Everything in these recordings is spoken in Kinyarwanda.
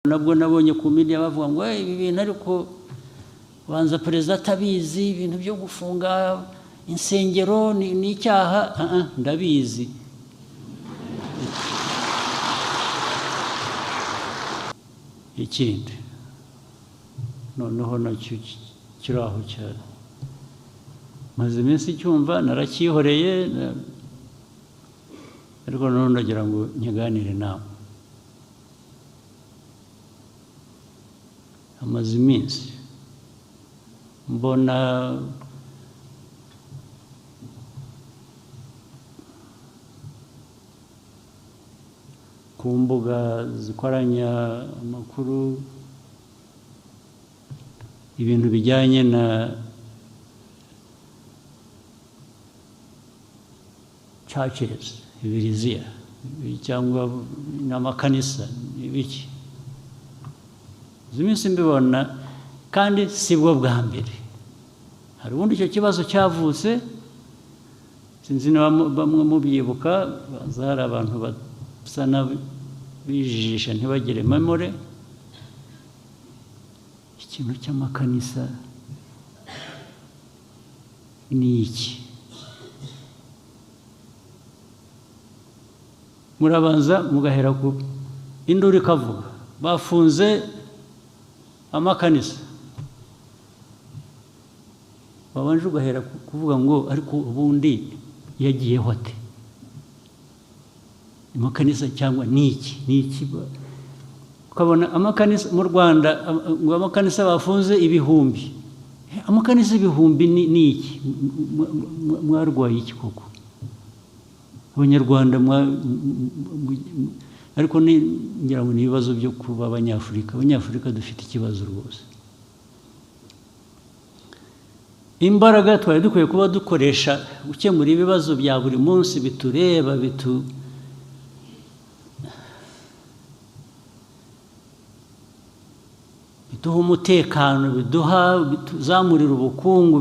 Nabwo nabonye ku media bavuga ngo ibi bintu, ariko banza perezida atabizi, ibintu byo gufunga insengero ni icyaha. Ndabizi. Ikindi noneho nacyo kiri aho cyane, maze iminsi cyumva naracyihoreye, ariko noneho ndagira ngo nkiganire nawe. Amaze iminsi mbona ku mbuga zikoranya amakuru ibintu bijyanye na churches, ibiriziya cyangwa n'amakanisa ibiki. Izi minsi mbibona, kandi si bwo bwa mbere. Hari ubundi icyo kibazo cyavutse, sinzi niba bamwe mubyibuka, baza hari abantu basa n'abijijisha ntibagire memore. Ikintu cy'amakanisa ni iki? Murabanza mugahera ku induru ikavuga bafunze amakanisa, wabanje ugahera kuvuga ngo ariko ubundi yagiyeho ate amakanisa, cyangwa ni iki ni iki? Ukabona amakanisa mu Rwanda, ngo amakanisa bafunze ibihumbi, amakanisa ibihumbi ni iki? Mwarwaye iki koko Abanyarwanda? Ariko ngira ngo ni ibibazo byo kuba Abanyafurika. Abanyafurika dufite ikibazo rwose. Imbaraga twari dukwiye kuba dukoresha gukemura ibibazo bya buri munsi bitureba, biduha umutekano, biduha, bituzamurira ubukungu,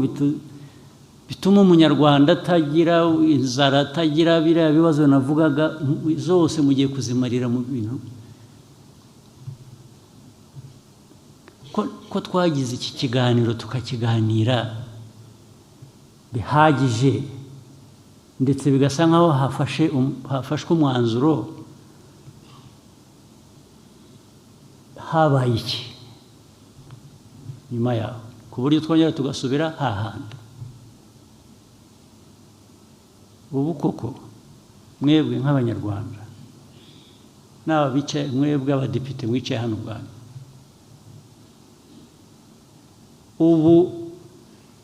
bituma Umunyarwanda atagira inzara, atagira biriya bibazo navugaga zose, mugiye kuzimarira mu bintu. Ko twagize iki kiganiro tukakiganira bihagije, ndetse bigasa nkaho hafashwe umwanzuro, habaye iki nyuma yaho ku buryo twongera tugasubira hahandi? Ubu koko mwebwe nk'Abanyarwanda, n'aba bicaye, mwebwe abadepite mwicaye hano ubwanyu, ubu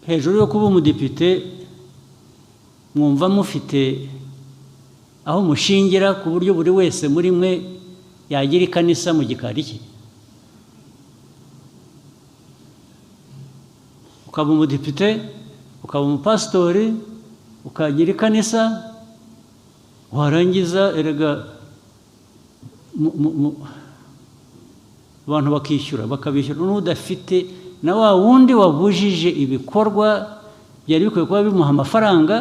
hejuru yo kuba umudepite mwumva mufite aho mushingira ku buryo buri wese muri mwe yagira ikanisa mu gikari cye? Ukaba umudepite, ukaba umupasitori, ukagira ikanisa, warangiza erega abantu bakishyura, bakabishyura n'udafite, na wa wundi wabujije ibikorwa byari bikwiye kuba bimuha amafaranga,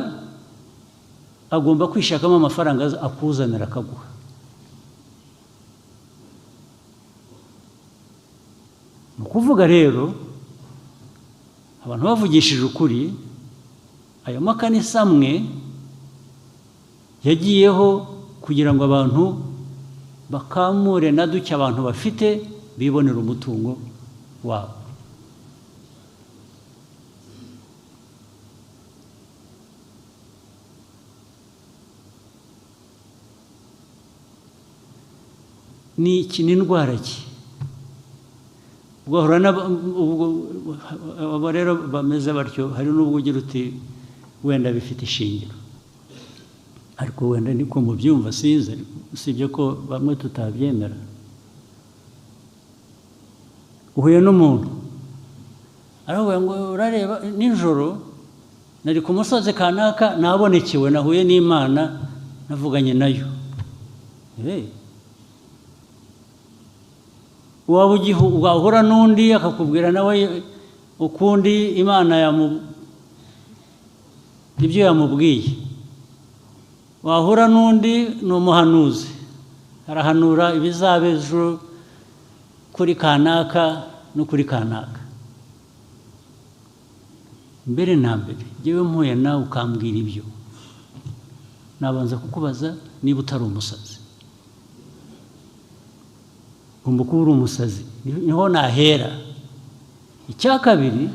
agomba kwishakamo amafaranga akuzanira akaguha. Ni ukuvuga rero abantu bavugishije ukuri, ayo makanisa amwe yagiyeho kugira ngo abantu bakamure na duke abantu bafite, bibonera umutungo wabo. Ni iki? Ni indwara ki? Ugahura abo rero bameze batyo. Hari n'ubwo ugira uti wenda bifite ishingiro, ariko wenda niko mubyumva, sinzi, usibye ko bamwe tutabyemera. Uhuye n'umuntu aravuga ngo urareba nijoro nari ku musozi kanaka, nabonekewe, nahuye n'Imana, navuganye nayo. Waba wahura n'undi akakubwira nawe ukundi Imana ibyo yamubwiye. Wahura n'undi ni umuhanuzi, arahanura ibizaba ejo. kuri kanaka no kuri kanaka. Mbere na mbere njyewe mpuye nawe ukambwira ibyo, nabanza kukubaza niba utari umusazi. Ugomba kuba uri umusazi, niho nahera. Icya kabiri,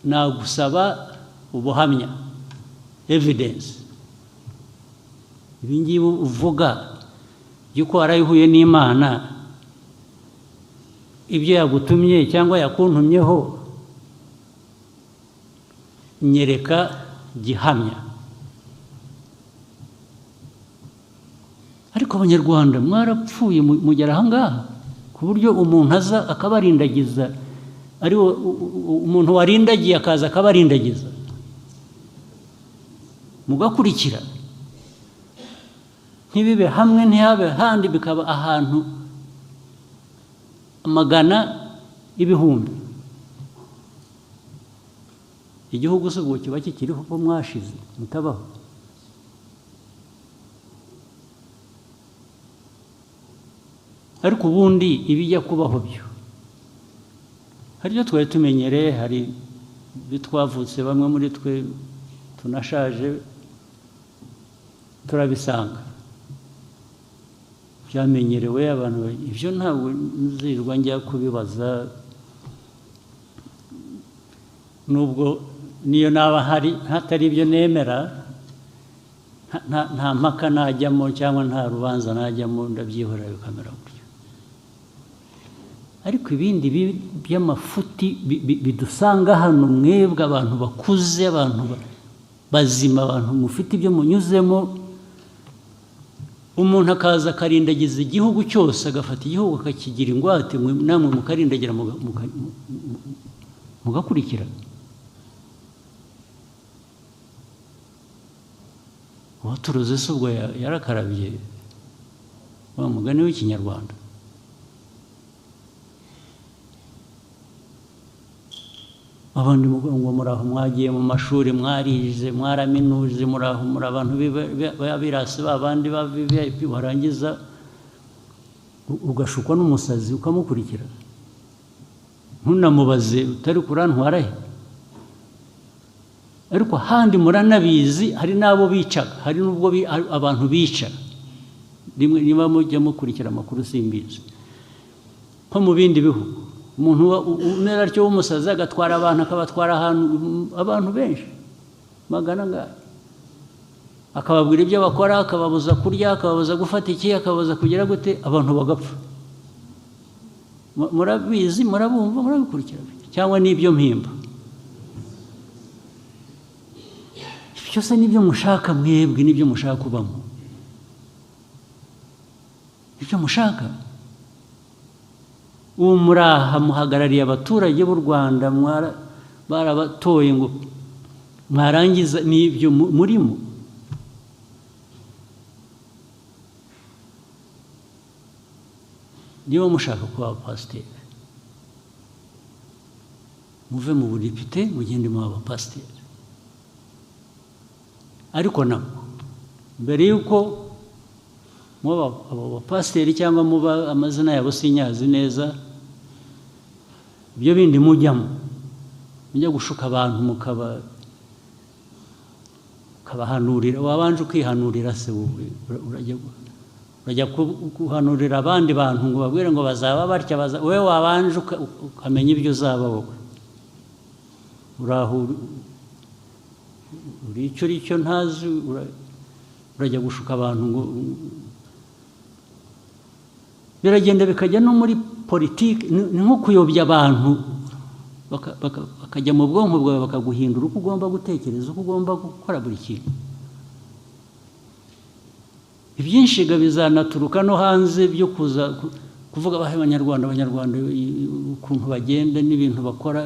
nagusaba ubuhamya, evidence. Ibi ngibi uvuga yuko warayihuye n'Imana, ibyo yagutumye cyangwa yakuntumyeho, nyereka gihamya. Ariko Abanyarwanda mwarapfuye mugera aha ngaha ku buryo umuntu aza akabarindagiza, ari umuntu warindagiye akaza akabarindagiza mugakurikira, ntibibe hamwe ntihabe handi, bikaba ahantu amagana ibihumbi. Igihugu se ubwo kiba kikiriho ko mwashize mutabaho? Ariko ubundi ibijya kubaho byo hari ibyo twari tumenyereye, hari ibyo twavutse, bamwe muri twe tunashaje turabisanga byamenyerewe abantu. Ibyo ntabwo nzirwa njya kubibaza, nubwo niyo naba hari hatari ibyo nemera, nta mpaka najyamo cyangwa nta rubanza najyamo, ndabyihorera bikamera gutyo. Ariko ibindi by'amafuti bidusanga hano, mwebwe abantu bakuze, abantu bazima, abantu mufite ibyo munyuzemo, umuntu akaza akarindagiza igihugu cyose, agafata igihugu akakigira ingwate, namwe mukarindagira mugakurikira. Uwaturuze se ubwo yarakarabye wa mugani w'Ikinyarwanda? Abandi ngo muraho mwagiye mu mashuri, mwarize, mwaraminuje, muraho muri abantu b'abirasi babandi ba VIP, warangiza ugashukwa n'umusazi ukamukurikira, ntunamubaze utari kurantwara he. Ariko handi muranabizi, hari n'abo bicaga, hari n'ubwo abantu bica rimwe, niba mujya mukurikira amakuru simbizi, nko mu bindi bihugu umuntu umera atyo w'umusazi agatwara abantu, akabatwara ahantu abantu benshi magana angahe, akababwira ibyo bakora, akababuza kurya, akababuza gufata iki, akababuza kugira gute, abantu bagapfa. Murabizi, murabumva, murabikurikira, cyangwa n'ibyo mpimba byose n'ibyo mushaka mwebwe, n'ibyo mushaka kubamo, ibyo mushaka. Ubu muraha muhagarariye abaturage b'u Rwanda, barabatoye ngo mwarangiza n'ibyo murimo. Niba mushaka kuba abapasiteri, muve mu budepite mugende muba abapasiteri. Ariko nabwo mbere y'uko muba abo bapasiteri cyangwa muba amazina yabo sinyazi neza, ibyo bindi mujyamo, mujya gushuka abantu mukabahanurira, wabanje ukihanurira se wowe, urajya guhanurira abandi bantu ngo babwire ngo bazaba batya, wowe wabanje ukamenya ibyo uzaba wowe. Uraho uri icyo uri cyo ntazi, urajya gushuka abantu ngo biragenda bikajya no muri politiki, ni nko kuyobya abantu bakajya mu bwonko bwawe, bakaguhindura uko ugomba gutekereza, uko ugomba gukora buri kintu. Ibyinshi bizanaturuka no hanze byo kuza kuvuga abahe Abanyarwanda, Abanyarwanda ukuntu bagenda n'ibintu bakora,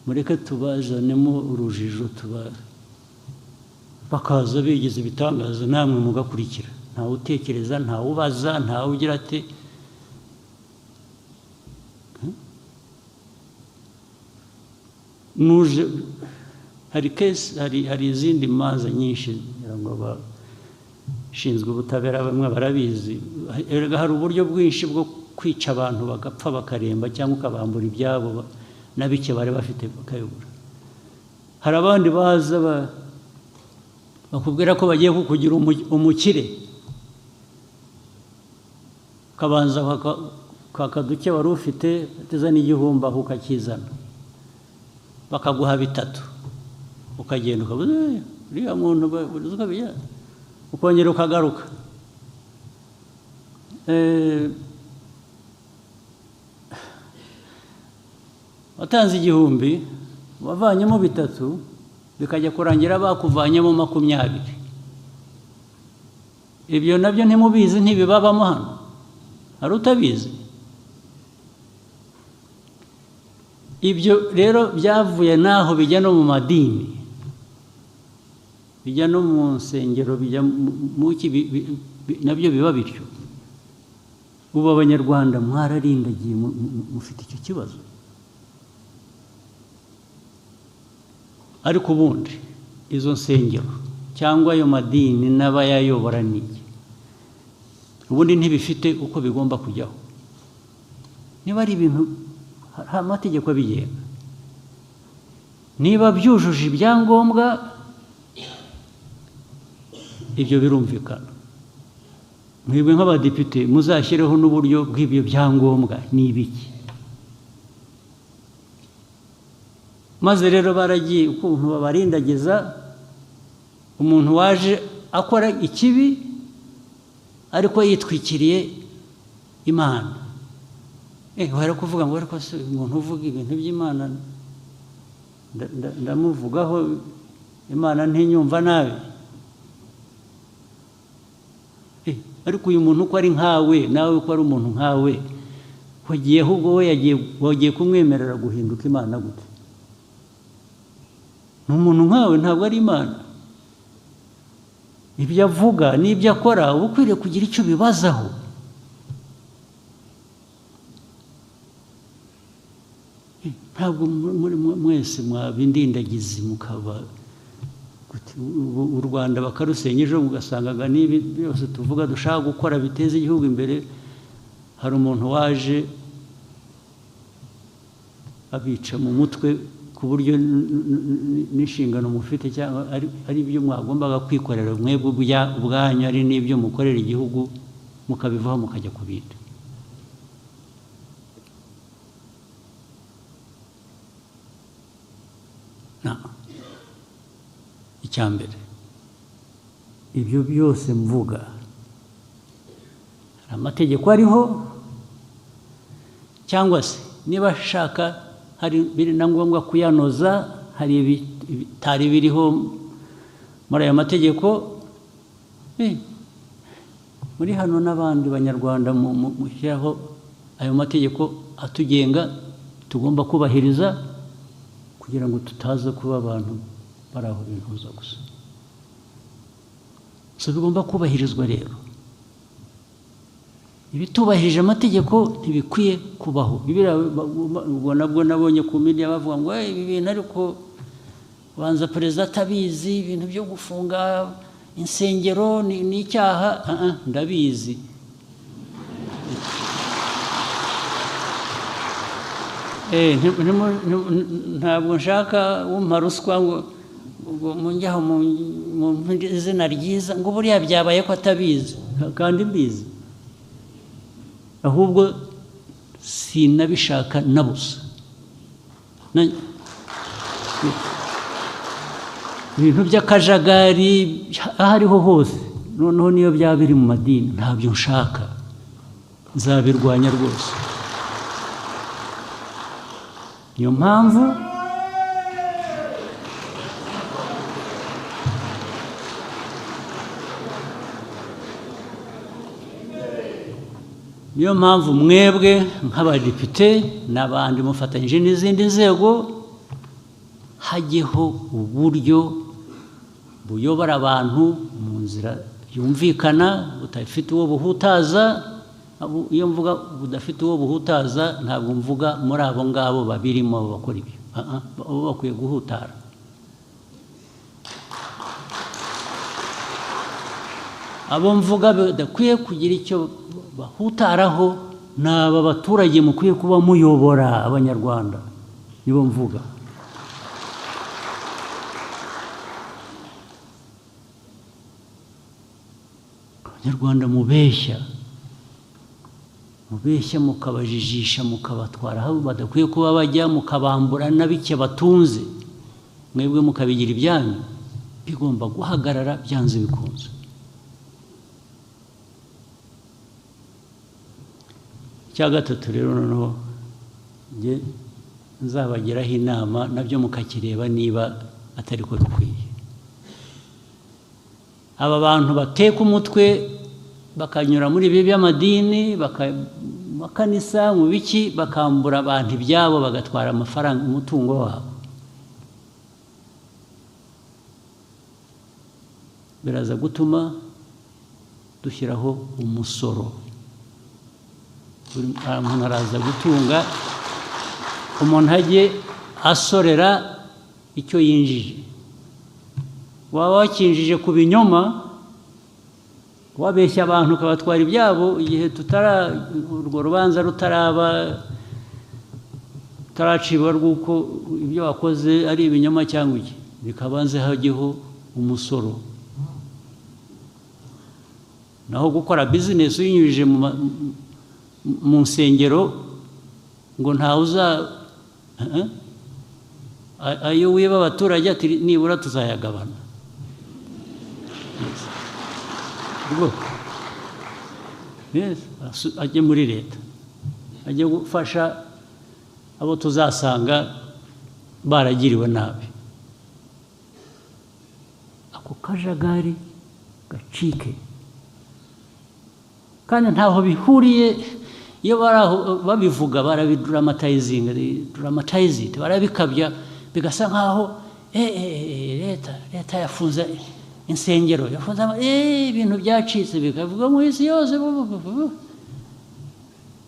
mureke tubazanemo urujijo, bakaza bigize ibitangaza, namwe mugakurikira. Ntawe utekereza, ntawe ubaza, ntawe ugira ati. Nuje hari case, hari izindi manza nyinshi ngira ngo Ushinzwe ubutabera, bamwe barabizi. Erega hari uburyo bwinshi bwo kwica abantu bagapfa, bakaremba, cyangwa ukabambura ibyabo na bike bari bafite bakayobora. Hari abandi baza bakubwira ko bagiye kukugira umukire, ukabanza kwaka duke wari ufite, uteza n'igihumbi aho ukakizana, bakaguha bitatu, ukagenda ukabuze uriya muntu uzi uko bigenda, ukongera ukagaruka. Watanze 1000, wavanyemo bitatu, bikajya kurangira bakuvanyemo 20. Ibyo nabyo ntimubizi, ntibibabamo hano, hari utabizi? Ibyo rero byavuye naho bijya no mu madini, bijya no mu nsengero, bijya mu ki, nabyo biba bityo. Ubu Abanyarwanda mwararindagiye, mufite icyo kibazo. Ariko ubundi izo nsengero cyangwa ayo madini n'abayayobora ni iki? Ubundi ntibifite uko bigomba kujyaho. Niba ari ibintu, hari amategeko abigenga. Niba byujuje ibyangombwa, ibyo birumvikana. Mwebwe nk'abadepite muzashyireho n'uburyo bw'ibyo byangombwa ni ibiki. Maze rero baragiye ukuntu babarindagiza umuntu waje akora ikibi ariko yitwikiriye Imana. Wari kuvuga ngo ariko se umuntu uvuga ibintu by'Imana ndamuvugaho, Imana ntinyumva nabi. Ariko uyu muntu uko ari nkawe, nawe uko ari umuntu nkawe, wagiye ahubwo we wagiye kumwemerera guhinduka Imana gute? Ni umuntu nkawe, ntabwo ari Imana. Ibyo avuga n'ibyo akora uba ukwiriye kugira icyo ubibazaho. Ntabwo muri mwese mwabindindagizi mukaba u Rwanda bakarusenya ejo mugasangaga n'ibi byose tuvuga dushaka gukora biteze igihugu imbere. Hari umuntu waje abica mu mutwe ku buryo n'inshingano mufite cyangwa ari ibyo mwagombaga kwikorera mwebwe ubwanyu, ari n'ibyo mukorera igihugu, mukabivaho mukajya ku bindi. Icya mbere, ibyo byose mvuga hari amategeko ariho, cyangwa se niba ashaka hari biri na ngombwa kuyanoza, hari ibitari biriho muri aya mategeko. Muri hano n'abandi Banyarwanda mushyiraho ayo mategeko atugenga tugomba kubahiriza kugira ngo tutaza kuba abantu bari aho bintuza gusa. So bigomba kubahirizwa rero. Ibitubahirije amategeko ntibikwiye kubaho. Ubwo nabwo nabonye ku media bavuga ngo ibi bintu ariko banza perezida atabizi, ibintu byo gufunga insengero ni icyaha. Ndabizi. Ntabwo nshaka umpa ruswa ngo munjyaho mu izina ryiza ngo buriya byabaye ko atabizi, kandi mbizi. Ahubwo sinabishaka na busa. Ibintu by'akajagari aho ariho hose, noneho niyo byaba biri mu madini, ntabyo nshaka, nzabirwanya rwose. Niyo mpamvu mwebwe nk'abadepite n'abandi mufatanyije n'izindi nzego, hajyeho uburyo buyobora abantu mu nzira yumvikana, budafite uwo buhutaza. Iyo mvuga budafite uwo buhutaza, ntabwo mvuga muri abo ngabo babirimo bakora ibyo. Abo bakwiye guhutara. Abo mvuga badakwiye kugira icyo bahutaraho ni aba baturage mukwiye kuba muyobora, Abanyarwanda nibo mvuga. Abanyarwanda mubeshya, mubeshya mukabajijisha, mukabatwara aho badakwiye kuba bajya, mukabambura na bike batunze, mwebwe mukabigira ibyanyu, bigomba guhagarara byanze bikunze. Icya gatatu rero noneho njye nzabagiraho inama, nabyo mukakireba niba atari ko bikwiye. Aba bantu bateka umutwe bakanyura muri ibi by'amadini, makanisa, mu biki, bakambura abantu ibyabo, bagatwara amafaranga, umutungo wabo, biraza gutuma dushyiraho umusoro. Buri muntu araza gutunga, umuntu ajye asorera icyo yinjije. Waba wakinjije ku binyoma, wabeshya abantu ukabatwara ibyabo, igihe tutara urwo rubanza rutaraba, rutaracibwa rw'uko ibyo wakoze ari ibinyoma cyangwa iki, bikabanze hajyeho umusoro. Naho gukora bizinesi uyinyujije mu nsengero ngo ntawe uza, ayo wiba abaturage ati nibura tuzayagabana. Yes, ajye muri leta, ajye gufasha abo tuzasanga baragiriwe nabi. Ako kajagari gacike. Kandi ntaho bihuriye, iyo baraho babivuga barabidramatizinga, dramatize it, barabikabya bigasa nkaho leta yafunze insengero, yafunze ibintu byacitse, bikavuga mu isi yose,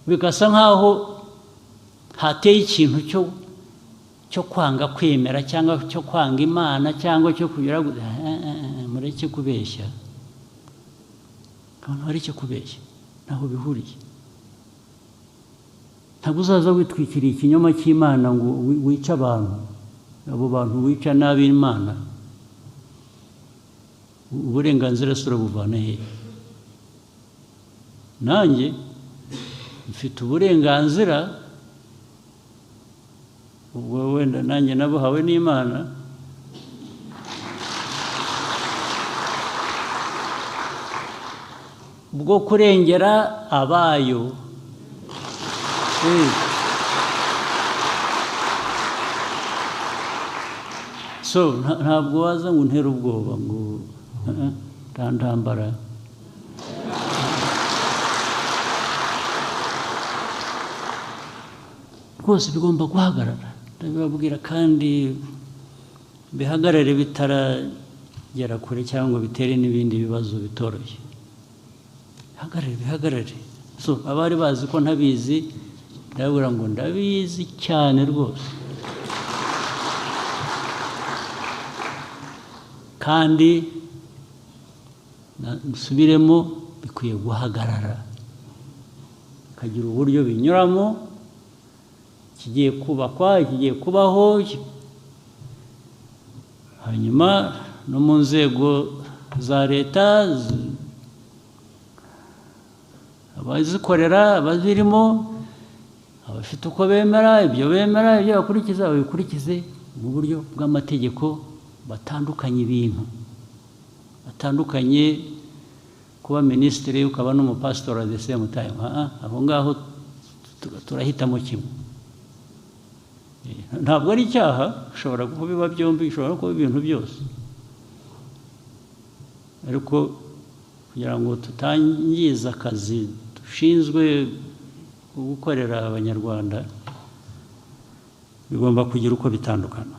bigasa nkaho hateye ikintu cyo kwanga kwemera cyangwa cyo kwanga Imana cyangwa cyo kugira mureke kubeshya. Abantu bareke kubeshya, ntaho bihuriye. Ntabwo uzaza witwikiriye ikinyoma cy'Imana ngo wice abantu, abo bantu wica nabi Imana, uburenganzira se urabuvana hehe? Nanjye mfite uburenganzira, ubwo wenda nanjye nabuhawe n'Imana, bwo kurengera abayo. So ntabwo waza ngo untere ubwoba ngo ntambara. Rwose bigomba guhagarara, ndabibabwira, kandi bihagarare bitaragera kure cyangwa bitere n'ibindi bibazo bitoroshye. Bihagarare, bihagarare. So abari bazi ko ntabizi, ndababwira ngo ndabizi cyane rwose. Kandi nsubiremo, bikwiye guhagarara, bikagira uburyo binyuramo, kigiye kubakwa, kigiye kubaho, hanyuma no mu nzego za leta, abazikorera, abazirimo, abafite uko bemera, ibyo bemera, ibyo bakurikiza, babikurikize mu buryo bw'amategeko, batandukanye ibintu, batandukanye kuba minisitiri ukaba n'umupasitori at the same time. Aho ngaho turahitamo kimwe. Ntabwo ari icyaha, ushobora kubiba byombi, ushobora kuba ibintu byose, ariko kugira ngo tutangiza akazi dushinzwe gukorera Abanyarwanda, bigomba kugira uko bitandukana.